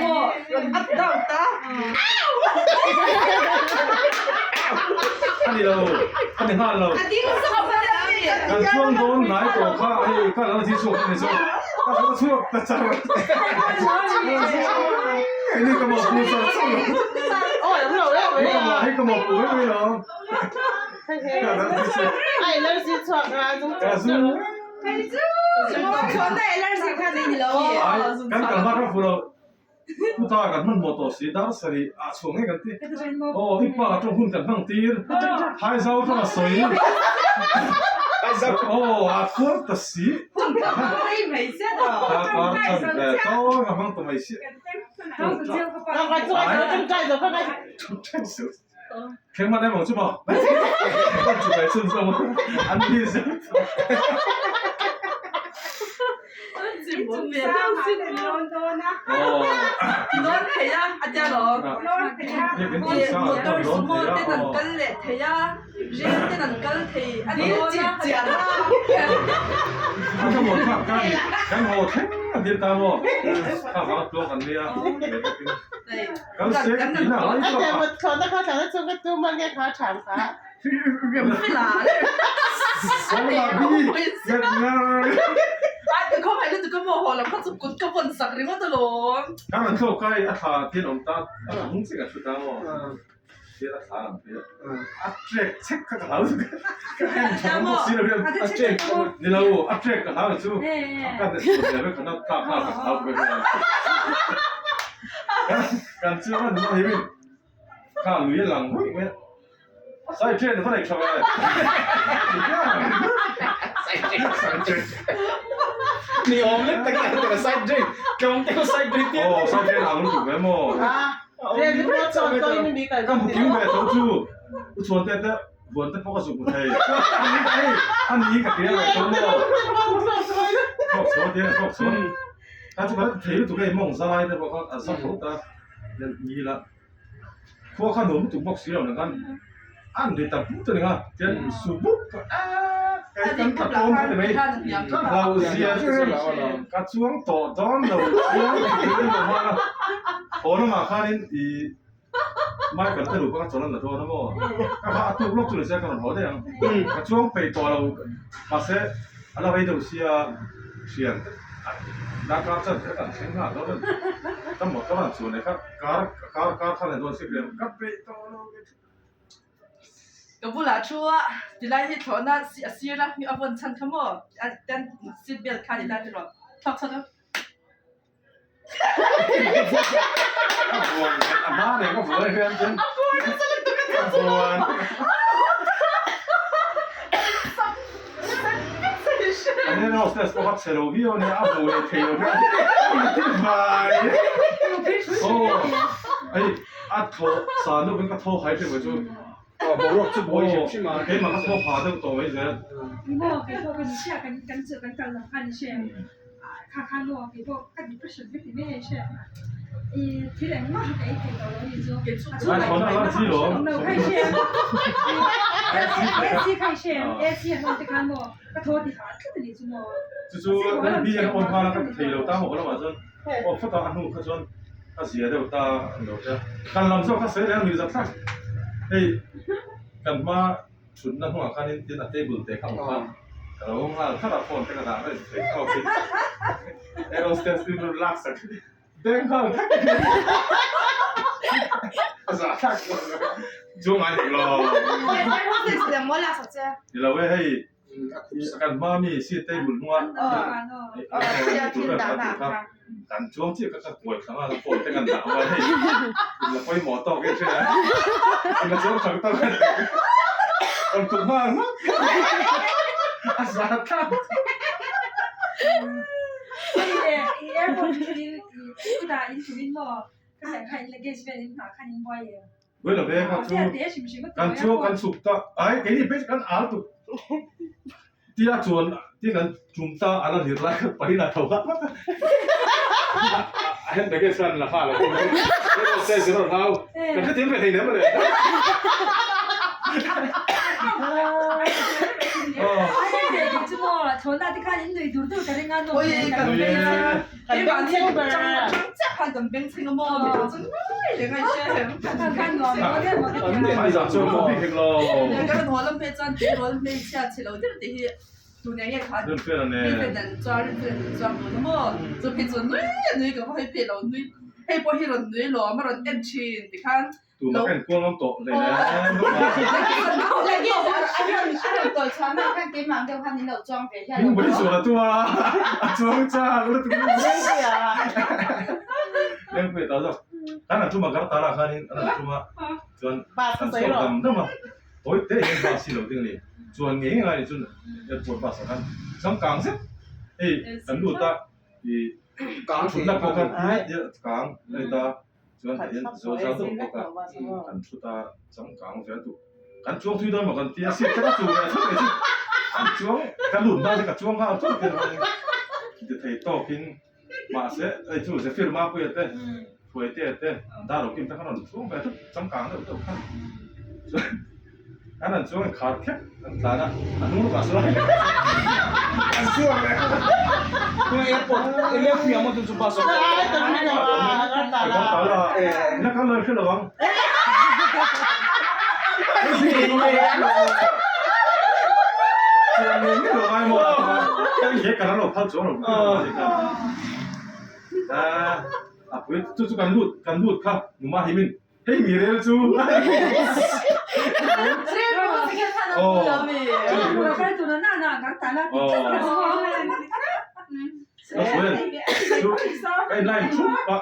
maw rawn up down ta. A ni lo, a ni nghal lo. Kan chuang dawn hnai tawh kha hei ka lo thi chhuak a ni chu. Ka lo chhuak ta char. Hei ni ka mawhpu char char lo. Hei ka mawhpu mai mai lo. Ka lo thi chhuak. Ka zu. Kan kal hma kha fu lo. Puta kan hmanhmawh tawh si dar sarih ah chhuah ngei kan ti. Aw i pa tawng hun kan hmang tir. Haizau tawng a sawi. Aw a khuar ta si. Kar chan ve tawng a hmang ta mai si. Keng man em ang chu maw? Kan chu kai chhun zawng an ni zet. Kan haw thleng a dir ta maw? Kha vang tluang an nia. Kan se ka tih na lai Kan an thlawk kai a thla thiên awm ta a hnung chiah ka thu ta maw thiên a thla ang phei a trek chek kha ka hlau ka en tha bawk si lo hian a trek ni lo a trek ka hlau chu a kan te sual ve vek a tlak nghal ka hlau vek Kan chiang a nuna himin kha lui a lang ruih mai a. Sai train va nei tha ve. Ni awm lek tak a tera side drain. Tlawng te side drain te. Oh side drain ang lutuk ve maw. Ka hmu kim ve tho chu. U chuan te te buan te pawh ka zuk hmu thei. Ani ka hria ve tho maw. Thawk chhuah te thawk chhuah. Ka chu kan thei lutuk hei mawng za lai te pawh kha a za tho ta ni la khua kha nuam lutuk bawk si lo nang khan an ri ta but a ni nga tian su but kha eee kan tla tawn kha ti mai hlau zia chu ka chuang tawh dawn lo chuang thei lo hman a haw lamah khanin ih Michael te nupa ka chawl an la dawn a maw ka kha a tuk lawk chu ni se ka rawn haw daih ang ka chuang peih tawh lo mahse a la rei deuh sia thian darkar chan kher kan thleng nghal dawn a ni ka motor an chuan leh kha car car car kha la dawn si riam ka peih tawh lo Ka bulah thu a tilai hi thlawhna a sir a a vawn chhan kha maw seat belt kha a ni ta tiraw thlawk chhan a. A hma nen ka vuai hian chuan a vuan. An air hostess pawh kha chhe lo viau a nia, a hmu leh thei lo hian engtin vai. Aw hei a thaw san deuh in ka thaw hai teuh mai chu. Aw boruak chu buai hrim hrim a. Keimah ka thaw ha deuh tawh mai zel. Ni maw keipawh ka ni hria kan kan chu kan kal lo kha ni hria. Kha kha maw keipawh ka depression ka ti mai a hria. I thil engmah kha ka ei thei tawh lo a ni chu. A chhung ah engmah kha ka hre awm lo kha i hria. AC kha i hria em? AC an on te khan maw ka thaw ti hah tlat a ni chu maw. Chu chu B an on nghal a ka ti thei lo ta maw ka lamah chuan aw phawt a a hnu kha chuan ka zia deuh ta a ni lo tia. Kan lam zawk kha sawi leh a nuih zat thlak. Hei kan hma Thutna hnungah khanin tin a table te kha awm kha ka lo nghal thar a phone te ka dah reng thei tawk hi air hostess tin rawn lak sak beng nghal thak a zah thlak chu ngai dik lo ni lo e hei kan hma mi seat table hnunga kha kan chuang chiah ka ka kuai thla nghal a phone te kan dah a hei la pawimawh tawk e hria la chuang thang tawk e rawn tum nghal hmak a zah thlak Buai lo ve kha chu kan chuang kan chhuk ta ai keini phei chu kan al tuk tia chuan tia kan tum ta a la lir lai kha pahin a tho hlak hlak a a hen bag hian la nghal a se zero hlau kan hrethiam ve hleinem mawle aw. chu maw thlawhna te khan in nui dur dur ka ring a nawm hle kan beng chheng chiah khan kan beng chheng a maw mi dang chu nui reng a i hre hem kan nuam lo deuh maw ka tia Ai zah chuan pawh bik hek lo. Kan rawn haw lam phei chuan tui rual hmeichhia chhe lo deuh te hi tun eng nge khan Rinfela nen. Rinfela nen chuan Rinfela nen chuan dun a maw chu phei chu nui a nui ka va hawi phei lo nui hei pawh hi rawn nui lawm a rawn en thin tikhan Tuna ka inkual ngam tawh hle hle. Min buai sual a tum a, a chuang chak lutuk Lengpui a ta zawk. Kan an tum a Gartala khanin an an tum a, chuan an chhuak dam dam a, tawi te hian bus hi lo ding a ni. Chuan ngei ngei lai ni chuan airport bus ah khan changkang zet hei kan lut a, ih thutna pawh khan kang a ni ta. Chuan tah hian zo zau deuh bawk a, kan thu ta changkang ve duh. Kan chuang thui dawn maw kan tia seat te ka chu ve a thut mai chu. An chuang ka lut hma chu ka chuang nghal thut thei mai. Ti thei tawkin mahse hei chu Zephyr Mapuia te Thuaite te Darrokim te khan rawn chuang ve thut changkang deuh deuh khan. Chuan An an chuang in khar khep an tlan a, a hnung lawkah sawn An chuang leh Tunge airport i leng pui ang maw tun chu bus awm Tala ila kal lo hre lo ang. Chuan ngei ngei lo ngai maw he kan lo phal chuang lo a pui chu chu kan lut kan lut kha numa himin Hei mi rel chu. Ka in line thup a.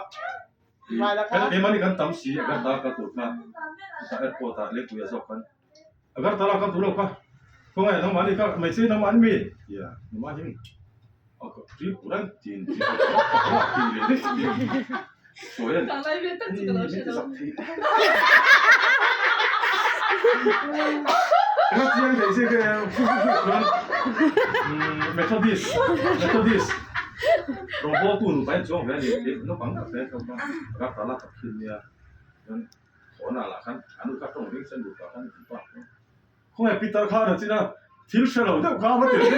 Kan keimahni kan tam si Agartala kal tur kha airport ah Lengpui ah zawk khan Agartala kal tur lo kha khawngaih nangmahni kha hmeichhe nangmah an mi tia nangmah hi Tripura tin ti leh daih sawi a ni. Eng chiang thei se chuan Methodist Methodist rawngbawltu nupa in chuang ve a ni tih naupang tak te kha Agartala tak khi ania chuan thawnah lah khan an u kha tawng ring sen nupa khan an pa. Khawngaih Peter kha a chin a, thil hre lo deuh kha a va ti reng.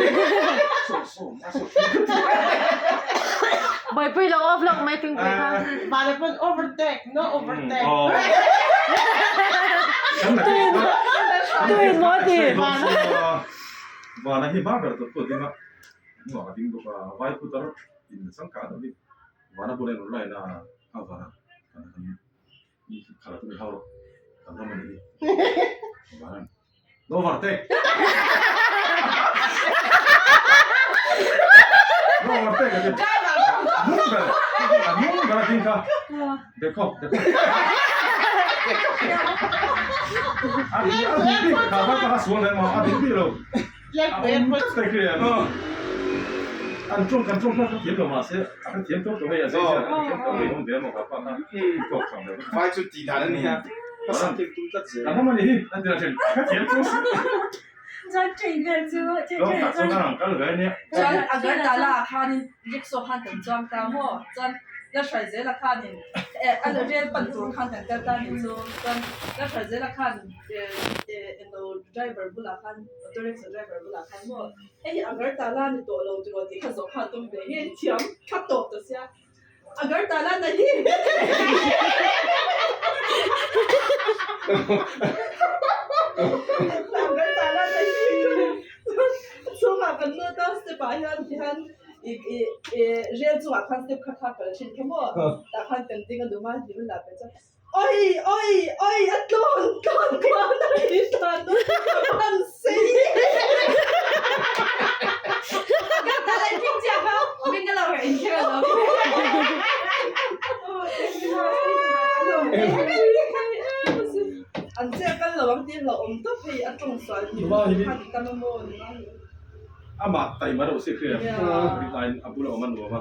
Buaipui lo off loh mai thingpui kha. Mah le pawn overtake, no overtake. Tuin maw ti. Vana hi hma ber tawp tu a ding a, hnuah ka ding bawk a, vai putar in changkang deuh hi vana bula in rawn line a, a vana kan Khala chu mi hau rawh. Kan ram a nih hi. Varan. No overtake. No overtake a ti. Nung ber. A nung ber a ding kha. Dekho, dekho. A di a di bik kha va ka sual reng ma a di bik lo. An ṭawng kan ṭawng kha ka thiam lo mahse a ka thiam tho tawh hei a zei zia ka thiam tho hei awm ve emaw ka pa kha tawk chang deuh. Vai chu tih dan a nia ka sak thiam tum tlat zel. Kan ram a nih hi an ti la ṭhin ka thiam chu. Chuan train vel chu Lawng tak chuan an kal ve a nia. Chuan Agartala ah khanin rickshaw khan kan chuang ta maw chuan la hruai zela khanin a rel pan tur khan kan kal ta ni chu chuan la hruai zela khan eng driver bulah khan Auto rickshaw driver bulah khan maw hei hi Agartala ni tawh lo tiraw tih kha zawh kha a tum ve nge thiam kha tawp ta sia Agartala na hi Agartala na hi chhungah kan lut a step ah hian tihian ih ih ih rel chungah khan step kha kha kal thin kha maw tah khan kan ding a dum a hlim lah pe chuan Oi oi oi a tlawn tlawn khan a ri tlan dawn ka han sei Ka ta lai ping chiah kha min ka lo reh in kher alo An che kal lo ang tih hlauhawm tawp hei a tawng sual ni khan i tam a maw ni mai. Amah taima reuh si hria rinaiin a bula awm a nuam a.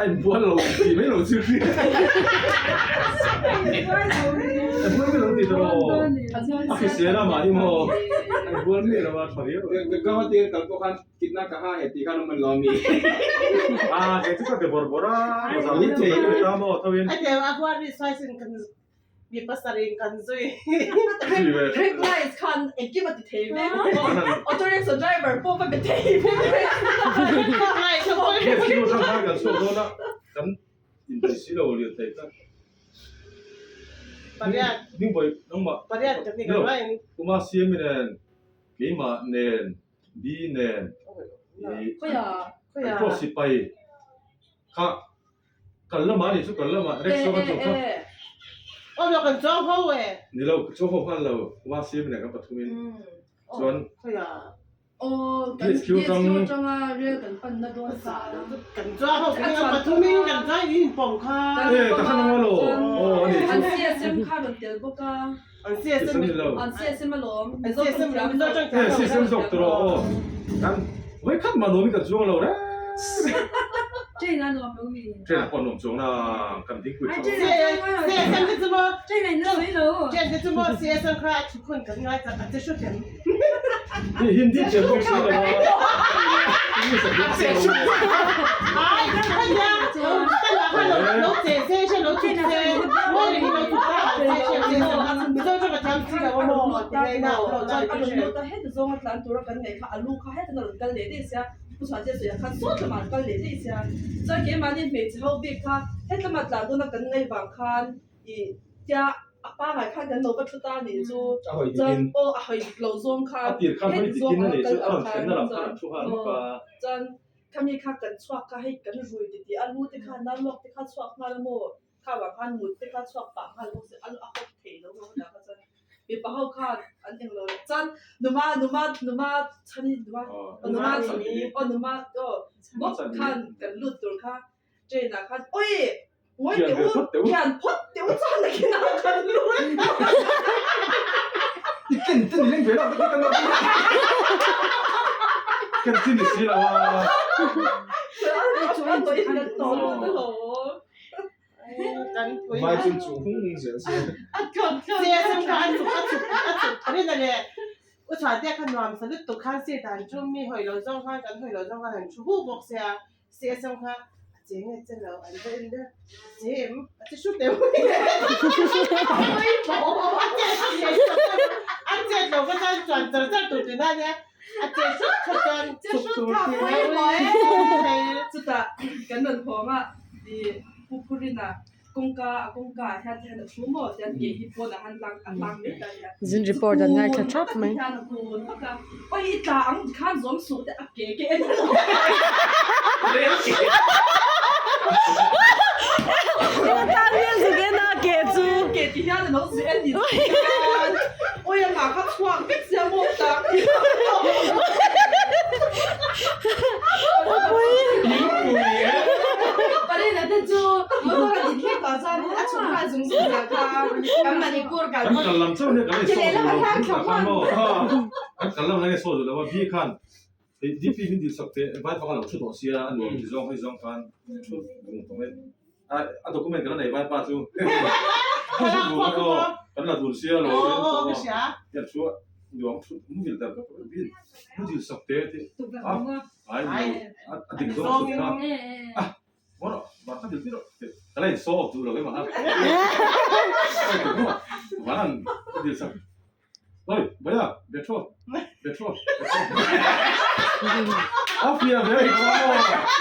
A inbual lo tih mai lo chu hria. A inbual mai lo tih ta rawh. A hrisel a mahni maw. A inbual miah lo a tha viau. Gauhati a kal pawh khan kitna ka ha he tih khan awm an lo a mi. A kei chu ka be bawrh bawrh a. Bazar lam chu ka ta maw tho in. A tel a huat ri sai sin kan. Mi pasarih kan zui. Brake lights khan engkim a ti thei vek. Auto rickshaw driver pawh va be thei vek. Yes, kilo atang khan kan chhuak dawn a, kan inpeih si lo lian thei tlat. Pariat. Dingbawi nangmah. Pariat ka ni ka ngai ni. Kuma CM nen, keimah nen, B nen, i Khawiah? Cross sipai kha Kal lamah a nih chu kal lamah rickshaw kan chuang kha. Aw lo kan chuang ho e. Ni lo ka chuang ho nghal lo kuma siam in kan pathum in chuan Aw kan DSQ DSQ atanga rel kan pan na dawn kha. Kan chuang ho kan pathum in kan chuang in pawm kha. E ka khan anga lo aw a nih chu. An CSM kha rawn tel bawk a. An CSM ni lo. An CSM alawm. An CSM Mizo tang E CSM zawk tur aw aw kan vawikhat mah nuam in kan chuang lo reng. Train a nuam lo mi. Train a pawh nuam chuang na kan dingpui Ai chuang. train a chuang a. CSM te chu maw. Train a in la sawi lo. Train te chu maw CSM kha a thukhun kan ngai chak a che hru them. Hi Hindi thiam bawk si lo a. English a thiam si lo. Ai kan kha nia kan lah khan lo lo che se she lo chhuk se maw ring in lo chhuk ta an che she che se Mizo tawng a thiam si lo a maw ti rei na lo Chuan a rawn lut a heta zawnga tlan tura kan ngaih kha a lu kha heta na rawn kal leh daih sia Pu Chhuahte sawi ah khan sawt lamah an kal leh daih sia chuan keimahni hmeichhe ho bik kha hetlama tlan dawna kan ngaih vang khan ih tia a pangai khan kan lo va thu ta nih chu chuan aw a hawi dik lo zawng khan heti zawng anga kal ang khan chuan aw chuan khami kha kan chhuak kha hei kan rui ti tih a lu te khan a luak te kha chhuak nghal a maw kha vang khan mut te kha chhuak pah nghal bawk se a a hawp thei lo maw hetah kha chuan mipa ho khan an englo leh chuan numa numa numa chhani numa numa aw numa aw bawk khan kan lut tur kha Train ah khan oi ngawi teh u thian phawt teh u chuan nakin ah kan lut I ken te ni leng ve lo ka kan ken chi ni si lo a. Mai chun chu hung hung zel se. CSM kha a chuk a chuk a chuk rin a le u chhuah te kha nuam sa lutuk khan seat ah an thu mi hawi lo zawng khan kan hawi lo zawng khan an thu hu bawk sia CSM kha a che nge che lo an va en deuh a che em a che hrut em a chet lo ka chuan chuan char char tur tihna ania a che hrut kha chuan chhuk tur tihna chutah kan rawn hawng a ih pu Phurina kawngka a kawngka ah hian tihian a thu maw tian ke hi pawn ah han lang a lang mai ta nia Zin report an ngaithla thap mai. Hian a kun vak a oi i tla ang tikhan zawm suh te a ke ke en Ke chu ke ti hian a lo zui en ni chuan oi a mah kha chhuak vek sia maw ta Parina te chu motor a din hlek ah chuan a chhuk nghal zung zung zia kha kan Manipur kal Kan kal lam chauh nia kan insaw duh lo tih tak khan maw kan kal lam nia insaw duh lo a bi khan hei DP min dil sak teh vai pakhat a lo thu tawh sia a nuam ti zawng hei zawng khan thu vung tawh mai a document kan la nei vai pa chu kan la dun sia lo hian thu a nuam thu muhil dar vek a bin min dil sak teh tih a ai a dik zawng thut kha a maw rawh van kha dil tir rawh tih ka la in show off duh lo em a van an dil sak Oi, bhaiya, betho, betho, betho. A fia ve ai ko.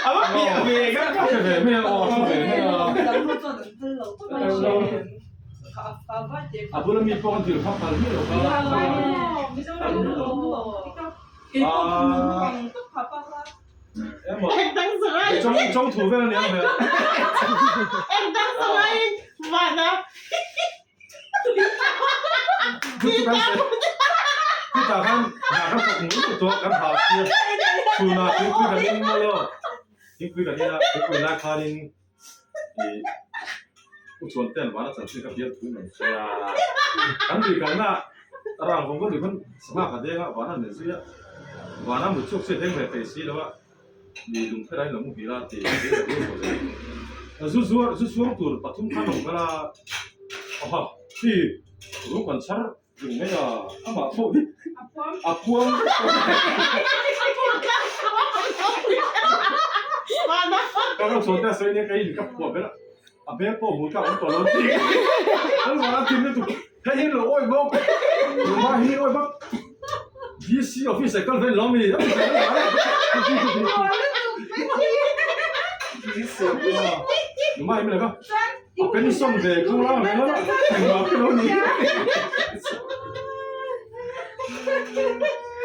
A va fia ve ka. A fia ve mai a, aw, a fia ve mai a. A bula mi pawh an dil kha phal miah lo kha. Emaw. Chawng chawng thu vel a ni ang ve. Engdang sangaiin vana. Chutah khan hna kan thawk mui mui tawh kan hah sia chhunah thingpui kan in maw lo thingpui kan in a thingpui lai khanin ih u chuan ten vana chanchin ka bial thu mai sia kan lui kalna rang vawng ka lui khan sangha ka deng a vana nen zui a vana mut chhuak chu a deng ve thei si lo a mi lungpher a in lo muhil a tih zu zuar zu zuar tur pathum khan awm kal a aha khi ru kan chhar reng mai a amah pawh hi a phuam ka lo chhuah te a sawi nia ka in ka phuah ber a. A hmel pawh hmuh tlak an tawh lo tih an vana thin lutuk hei hi lo awih bawk numa hi awih bawk DC office ah kal ve lo mi numa hi mi laka a pension ve khanglang reng a engmah pawh lo ni.